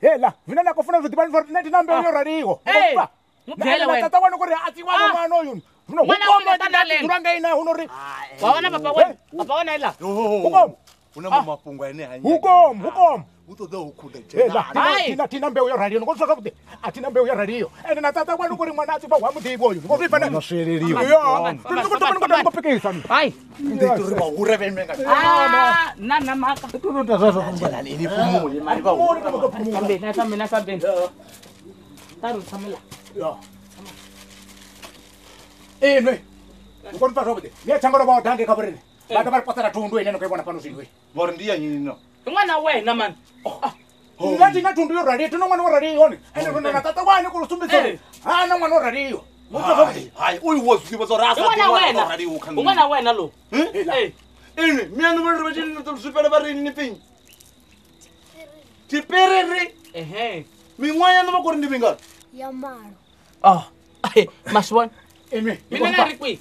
Hela, mina na kufuna zwi ḓivha nṋe ndi na mbeu yo raliho. Tata wanu kuri a tsiwa mwana uyu. Zwino hukoma nga ina huno ri. Wa wana papa wena, papa wena ila. Hukom. Una mafhungo ane hanya. Hukom, hukom. U ṱoḓa u khunda dzhena. Tina mbeu yo raliho, ngo zwa zwavhuḓi. A tina mbeu yo raliho. Ende na tata wanu kuri mwana a tsiwa wa muḓivho uyu. Ngo zwi fana. No sweleliwa. Yo. Ndi pikisa. Hai. Ndi uri vha hure vhe nga. Ah, na na maka. Tuto zwa zwa dzhena ni fhumule mali vha hure. Fambeni, fambeni, fambeni. Taru tsamela. Yo. Inwe. Ngo zwa zwavhuḓi. Ni tshangolo vha dange kha vhorine. Vhathu vha ri posela thundu ine no khou i vhona fhano zwino. Vho ri ndi ya nyini no. Ṅwana wena man. Nṋe ndi na thundu yo raliho, thi na ṅwana wo raliho hone. Ende ro na tata wani ku sumbedza uri ha na ṅwana wo raliho. Hai, uyu wo zwi ḓivha uri a sa ḓi ṅwana wo raliho kha nṋe. Ṅwana wena lo. Eh. Inwi mianu vha ri vha tshi zwifhela vha ri ni pinyi. Tshiperere. Ehe. Miṅwaha yaṋu vha khou ri ndi mingana? Ya malo. Ah. Maswona. Inwi. Mina na ri kwi.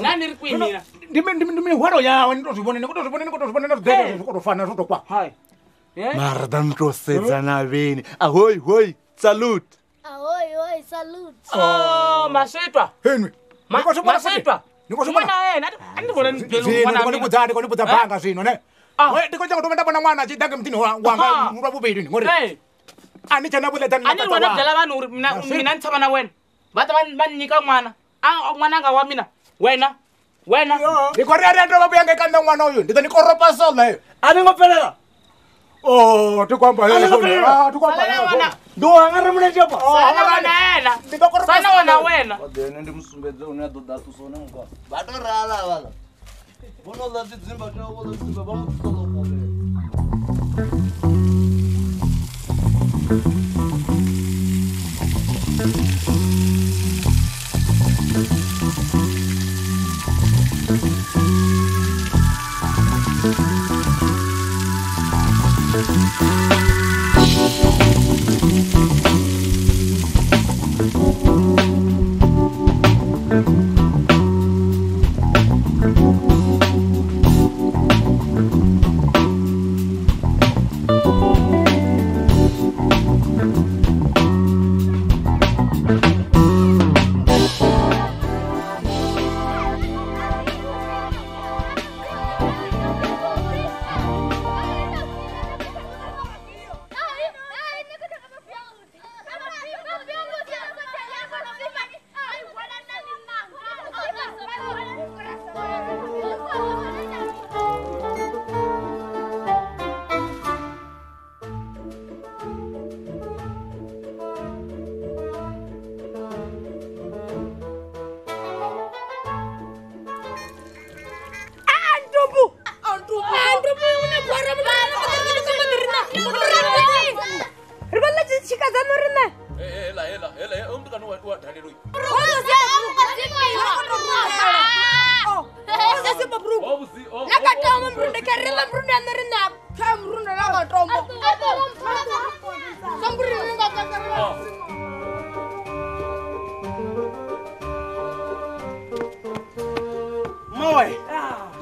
Nani ri kwi mina. Ndi mihwalo yawe ni to zwi vhona, ni to zwi vhona, ni to zwi vhona na zwiḓele zwi to fana zwo to kwa. Hai. Mara ḓa ni to sedza na vheni. Ahoy hoy, salute. Ahoy hoy, salute. Oh, maswetwa. Henwi. Maswetwa. Ni khou zwi vhona. Ṅwana ena, a ndi vhona ni byela ṅwana. Ndi khou ndi khou vhudza banga zwino ne. We ndi khou dzhia u nda vhona ṅwana a tshi ḓa nga muḓini wanga lwa vhuvhili ngori. A ni tshena vhuḽedzani na tata. A ni vhona byela vanhu uri mina mina ni tshama na wena. Va ta va nyika ṅwana. A ṅwana nga wa mina. Wena. Wena. Ndi khou ri a ri a dovha vhuya nga kanda ṅwana uyu ndi ḓo ni koropa so ḽa. A ni ngo fhelela. Oh, ndi khou amba hezwo. Ah, ndi khou amba. Ndi u hanga ri mulenzhe afha. Sana wana ena. Ndi ḓo koropa. Sana wana wena. Wa ḓene ndi musumbedze une a ḓo ḓa ṱusa hone mukwa. Vha to rala vhala. Vho no ḽa tshidzimba tshavho vho ḽa tshidzimba vha mu thusa ḽo kovhela. Thank you.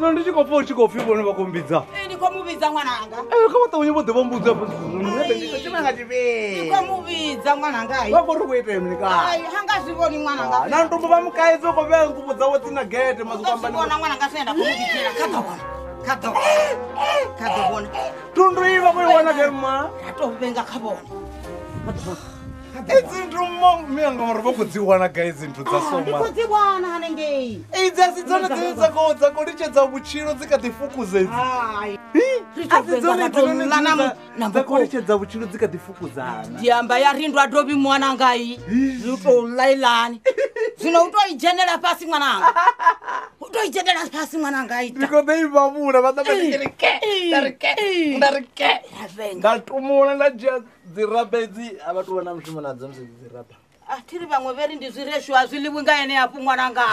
Zwino ndi tshi khou pfa u tshi khou pfi vhone vha khou mbidza. Ndi khou mu vhidza ṅwananga. Kha vha ṱavhanye vho ḓe vha mbudze afho tshifhinga Ndi khou mu vhidza ṅwananga. Vha khou ri khou itea mini kani? Ai, ha nga zwi vhoni ṅwananga. Na ntumbu vha mukaidzi u khou vhea nguvho dzawe tsini na gete maziko ambani. Vhona ṅwananga zwine nda khou mu vhidzela kha ḓo vhona. Kha ḓo. Kha ḓo vhona. Thundu i vha khou i wana gai mma? Ra tou vhenga kha vhone. Kha ḓo vhona. Idzi nthu mianga uri vha khou dzi wana gai dzi nthu dza soma? Ndi khou dzi wana hanengei. Idzi a si dzone dzine dza khou litshedza vhutshilo dzi kha ḓi fukuza idzi. Hai. A si dzone dzine dza khou litshedza vhutshilo dzi kha ḓi fukuzana. Ndi amba ya ri ndo a dovhi ṅwanangai. Zwi tou lailani. Zwino u tou i dzhenela fhasi ṅwananga. U tou i dzhenela fhasi ṅwananga ita. Ndi khou ḓo i vhavhula vha ḓo vha ri ke nda ri ke nda ri ke. Nda tumula nda dzhia dziraba idzi a vha tou vha na mushumo nadzo musi dziraba. A thi ri vhaṅwe vhe ri ndi zwireshu a zwi ḽiwi nga ene hafhu ṅwananga.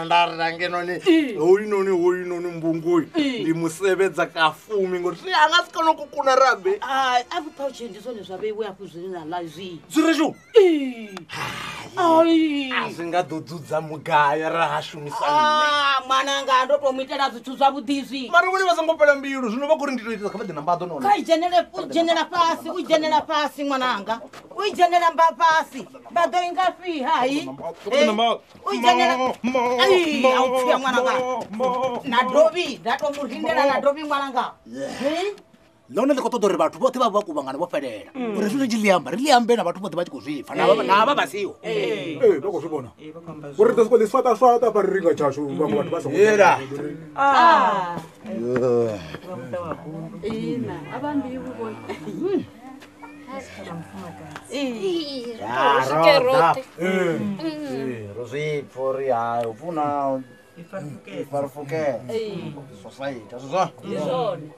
Nda ri nangenoni hoyunoni hoyunoni mbunguyi ndi musevhedza ka fumi ngori ri a nga si kone u kukuna rabe. Ai, afho phautshe ndi zwone zwa vheiwe hafhu zwine na ḽa zwi. Zwireshu? Ai. A zwi nga ḓo dzudza mugaya ra ha shumisa nṋe. Ṅwananga ndo tou mu itela zwithu zwavhuḓi zwi. Mara vhone vha songo fhela mbilu zwino vha khou ri ndi tou itela kha vha ḓe na mbaḓo none. Kha i dzhenele u dzhenela fhasi, u dzhenela fhasi ṅwananga. U i dzhenela mba fhasi. Vha ḓo inga fhi hai? U i dzhenela. Ai, a u pfia ṅwananga. Na dovhi, nda tou mu rindela na dovhi ṅwananga. Ḽone ḽi khou ṱoḓa uri vhathu vhoṱhe vha vha kuvhangana vho fhelela. Uri zwithu tshi ḽi amba, ri ḽi ambe na vhathu vhoṱhe vha tshi khou zwi pfa na vha vha siho. Vha khou zwi vhona. Uri ri ḓo sokou ḽi swaṱa swaṱa afha ri ringa tshashu vhaṅwe vhathu vha songo. Yela. Ina, a vha mbiwi vhone. Ro zwi pfa uri hai u funa ifarifukele society azwi zwone. Ndi zwone.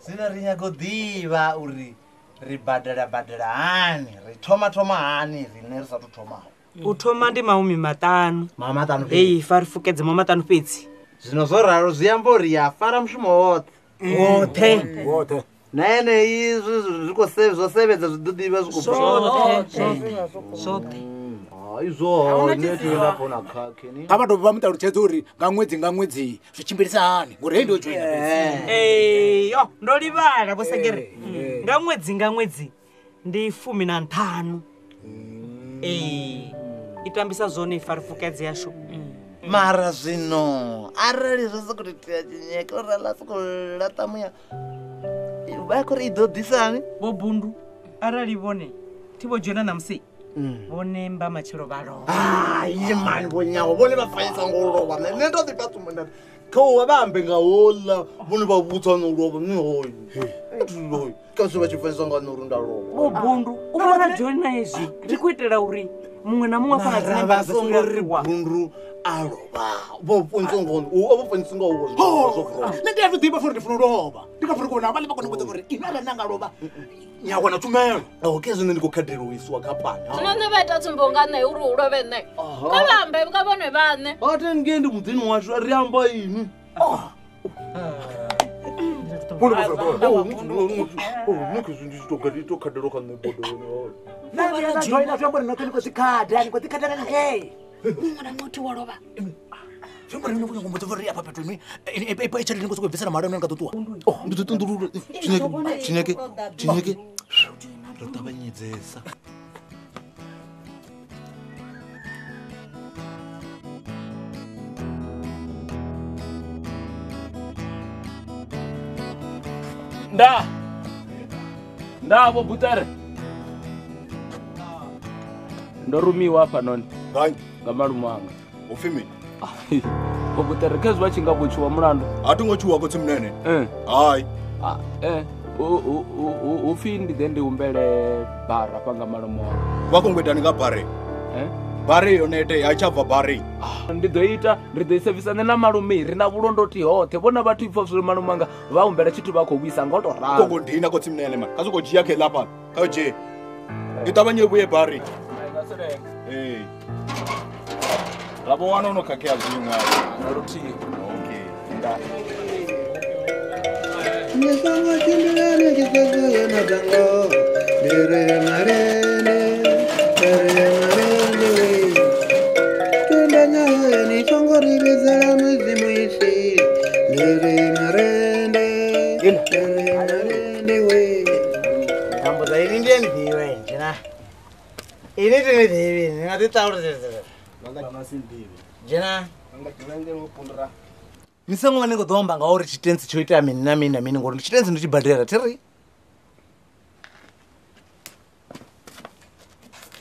Zwino ri nyaga u ḓivha uri ri badela badela hani, ri thoma thoma hani riṋe ri sathu thomaho. U thoma ndi 50. 50 fhedzi. Ee, farifukedze 50 fhedzi. Zwino zwo ralo zwi amba uri ya fara mushumo woṱhe. Woṱhe. Woṱhe. Na yeneyi zwi khou zwo sevhedza zwi ḓo ḓivha zwi khou bva. Zwoṱhe. Zwoṱhe. Hai zwo nṋe thi nda pfona khakhi ni. Kha vha dovhe vha mu ṱalutshedze uri nga ṅwedzi nga ṅwedzi zwi tshimbilisa hani ngori hei ndi yo dzhoina fhedzi. Ee, yo ndo livhala vho Segere. Nga ṅwedzi nga ṅwedzi ndi 15. Ee, i tambisa zwone i farifukedze yashu. Mara zwino arali zwa sokou itea tshinyeke uri ḽa sokou laṱa muya vha khou ri i ḓo ḓisani. Vho Bundu arali vhone thi vho dzhena ṋamusi vhone mba matshelo vha lovha. Hai mani vho nyawo vhone vha fanyisa ngo lovha nṋe nṋe ndo ḓi fha tsumbo nda ri kha u vha ambe nga houḽa vhone vha vhudza no lovha nṋe hoyu hoyu kasi vha tshi fanyisa nga nṋe uri nda lovha. Vho Bundu u vha ra dzhoina hezwi ri khou itela uri muṅwe na muṅwe afana Mara vha songo ri Bundu a lovha vho fanyisa ngo vho fanyisa nga uwo zwo vro. Nṋe ndi a zwi ḓivha uri ndi funa u lovha. Ndi kha funa na vhaḽa vha kone u vhudza uri inwi arali na nga lovha ni a wana tshumelo. Okay zwino ndi khou khadela u isiwa kha pani. Zwino nṋe vha ita tsumbo nga nṋe uri u lovhe nṋe. Kha vha ambe nga vhone vhaṋe. Ate ngei ndi muḓini washu ri amba ini. Ndi khadelo kha nṋe bodoni. Na na joina zwi amba uri noṱhe ni khou zwi khada, ni khou ḓi khadela ngei. Muṅwe na muṅwe thi wa lovha. Zwi amba uri ni khou nyanga u mbudza uri afha fhethu inwi tshelede ni khou sokou bvisela mahala ane nga ḓo ṱuwa. Ndi ḓo ṱunḓulula. Tshinyeke tshinyeke. Ro ṱavhanyedzesa. Nda. Nda vho Butere. Ndo rumiwa hafhanoni. Ngani? Nga malume anga. Upfi mini? Vho Butere khezwi vha tshi nga vho tshuwa mulandu. A thi ngo tshuwa khotsi munene. Hai. Upfi ndi ḓe ndi humbele bara hafha nga malume anga. Vha khou itani nga bare? Bare yone ite a tsha bva bare. Ndi ḓo ita ri ḓo isevisa nṋe na malume ri na vhulondoti hoṱhe vhona vhathu ipfa zwi malume anga vha humbela tshithu vha khou vhuisa nga u tou ralo. Kongo dina khotsi munene man. Kha soko dzhia kheḽa fhano. Kha u dzhie. I ṱavhanye vhuye bare. Ee. Ra vho wana ono khakhea zwiṅwe na luthihi. Okay. Nda. Ni songo tshimbilani tshisedzo na dzango ndi ri malende ri malende we tunda nyayo ni songo ri vhidzela midzimu i Ini tini ḓivhi ni nga ḓi ṱalutshedza. Vha nga si nḓivhe. Dzhena. Vha nga dzhena ngeno vho pundura. Ni songo vha ni khou ḓo amba ngauri tshitentsi tsho itea mini na mini na mini ngori tshitentsi ndi tshi badela thi ri.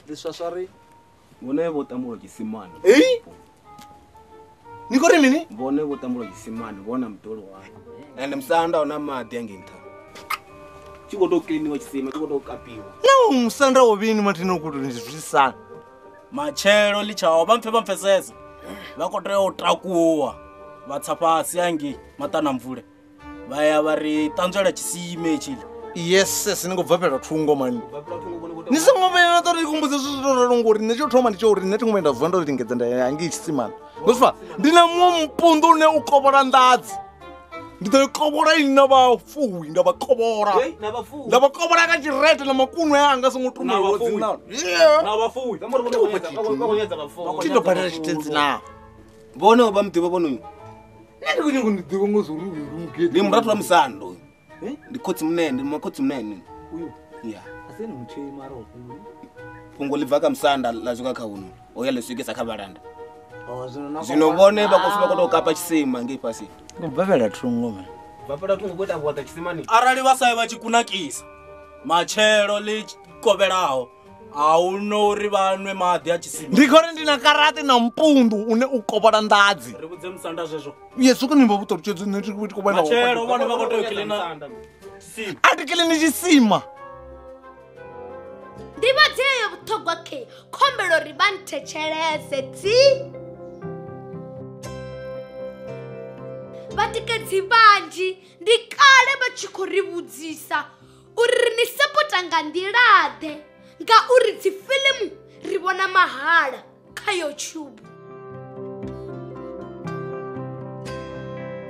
Liswaswari vhone vho tambulwa tshisimani. Ei? Ni khou ri mini? Vhone vho tambulwa tshisimani vhona mudolo wawe. Ende musanda una maḓi angei nṱha. Tshi khou tou kiliniwa tshisima, tshi khou tou kapiwa. Na musanda wo vhini mathina ku tou zwisana. Matshelo ḽi tshaho vha mpfe vha mpfesesa. Vha khou tea u takuwa vha tsa fhasi hangei maṱana mvule. Vha ya vha ri ṱanzwela tshisima hetshiḽa. Yes, yes, ni khou bvafhela thungo mani. Ni songo vhuya na ṱo ri kumbudza zwithu zwo ralo ngori nṋe tsho thoma ndi tsho uri nṋe thi ngo vhuya nda vuwa ndo lingedza nda ya hangei tshisimani. Ngoswa ndi na muṅwe mupundu une u kovhola nḓadzi. Ndi ḓo i kovhola ini na vhafuwi nda vha kovhola. Nda vha kovhola nga tshirete na makunwe anga songo tumelwa dzina. Na vhafuwi. Thi ndo badela tshitentsi na. Vhone vha muḓivha vhone uyu. Nṋe ndi khou nyanga u ni ḓivha ngo zwo uri uyu ndi mugede. Ndi murathu wa musanda uyu. Ndi khotsi munene, ndi makhotsi munene. Uyu. Ya. Asi ene muthihi mara uyu. Fhungo ḽi bva kha musanda ḽa swika kha uno. Oya ḽi swikisa kha vhalanda. Zwino vhone vha khou vha khou tou kapa tshisima ngei fhasi. Ngo bvafhela thungo man. Bvafhela thungo khou ita vhuaḓa tshisimani. Arali vha sa ye vha tshi kunakisa matshelo ḽi kovhelaho a hu no uri vha nwe maḓi a tshisima. Ndi khou ri ndi na karati na mpundu une u kovhola nḓadzi. Ri vhudze musanda zwezwo. Yesu kuni vha vhuṱalutshedza nṋe ndi khou vhona. Matshelo vhone vha khou tea u kiḽina tshisima. A thi kiḽini tshisima. Nḓivhadzo ya vhuṱhogwa khe khombelo uri vha nthetshelese tsi. Vhatikedzi vhanzhi ndi kale vha tshi khou ri vhudzisa uri ri ni sapota nga nḓila-ḓe ngauri dzi fiḽimu ri vhona mahala kha YouTube.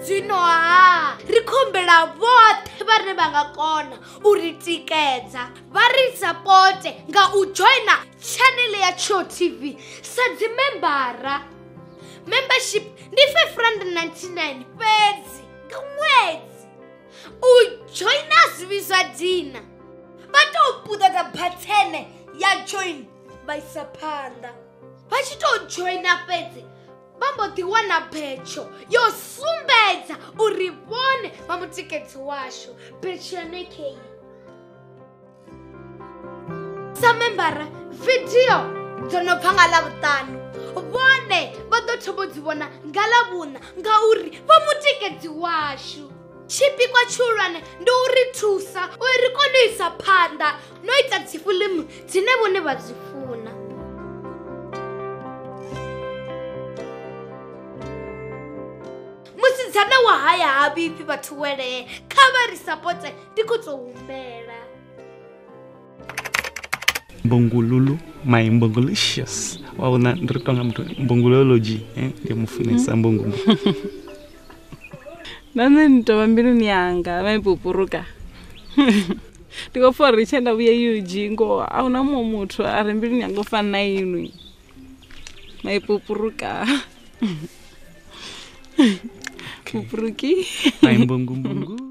Zwino ha ri khombela vhoṱhe vhane vha nga kona u ri tikedza vha ri sapote nga u joina channel ya Tshiwo TV sa dzi membara. Membership ndi 599 fhedzi nga ṅwedzi. U joina zwi vhidzwa dina. Vha tou puṱedza bathene ya join vha isa phanḓa. Vha tshi tou joina fhedzi vha mbo ḓi wana betsho yo sumbedza uri vhone vha mutikedzi washu. Betsho yone kei. Sa membara vidio dzo no bva nga Ḽavhuṱanu vhone vha ḓo thoma u dzi vhona nga Ḽavhuṋa ngauri vha mutikedzi washu. Tshipikwa tshihulwane ndi u ri thusa uri ri kone u isa phanḓa no ita dzi fiḽimu dzine vhone vha dzi funa. Musidzana wa haya ha vhifhi vhathu welee, kha vha ri sapote ndi khou tou humbela. Mbongululu, my mbongolicious. Wa vhona ndi ri tonga muthu mbongolology, ndi mufunesa mbongo. Na nṋe ni tovha mbiluni yanga vha ipupuruka. Ndi khou pfa uri tshe nda vhuya UG ngoho a huna muṅwe muthu a re mbiluni yanga u fana na inwi. Maipupuruka. Pupuruki. My mbongo mbongo.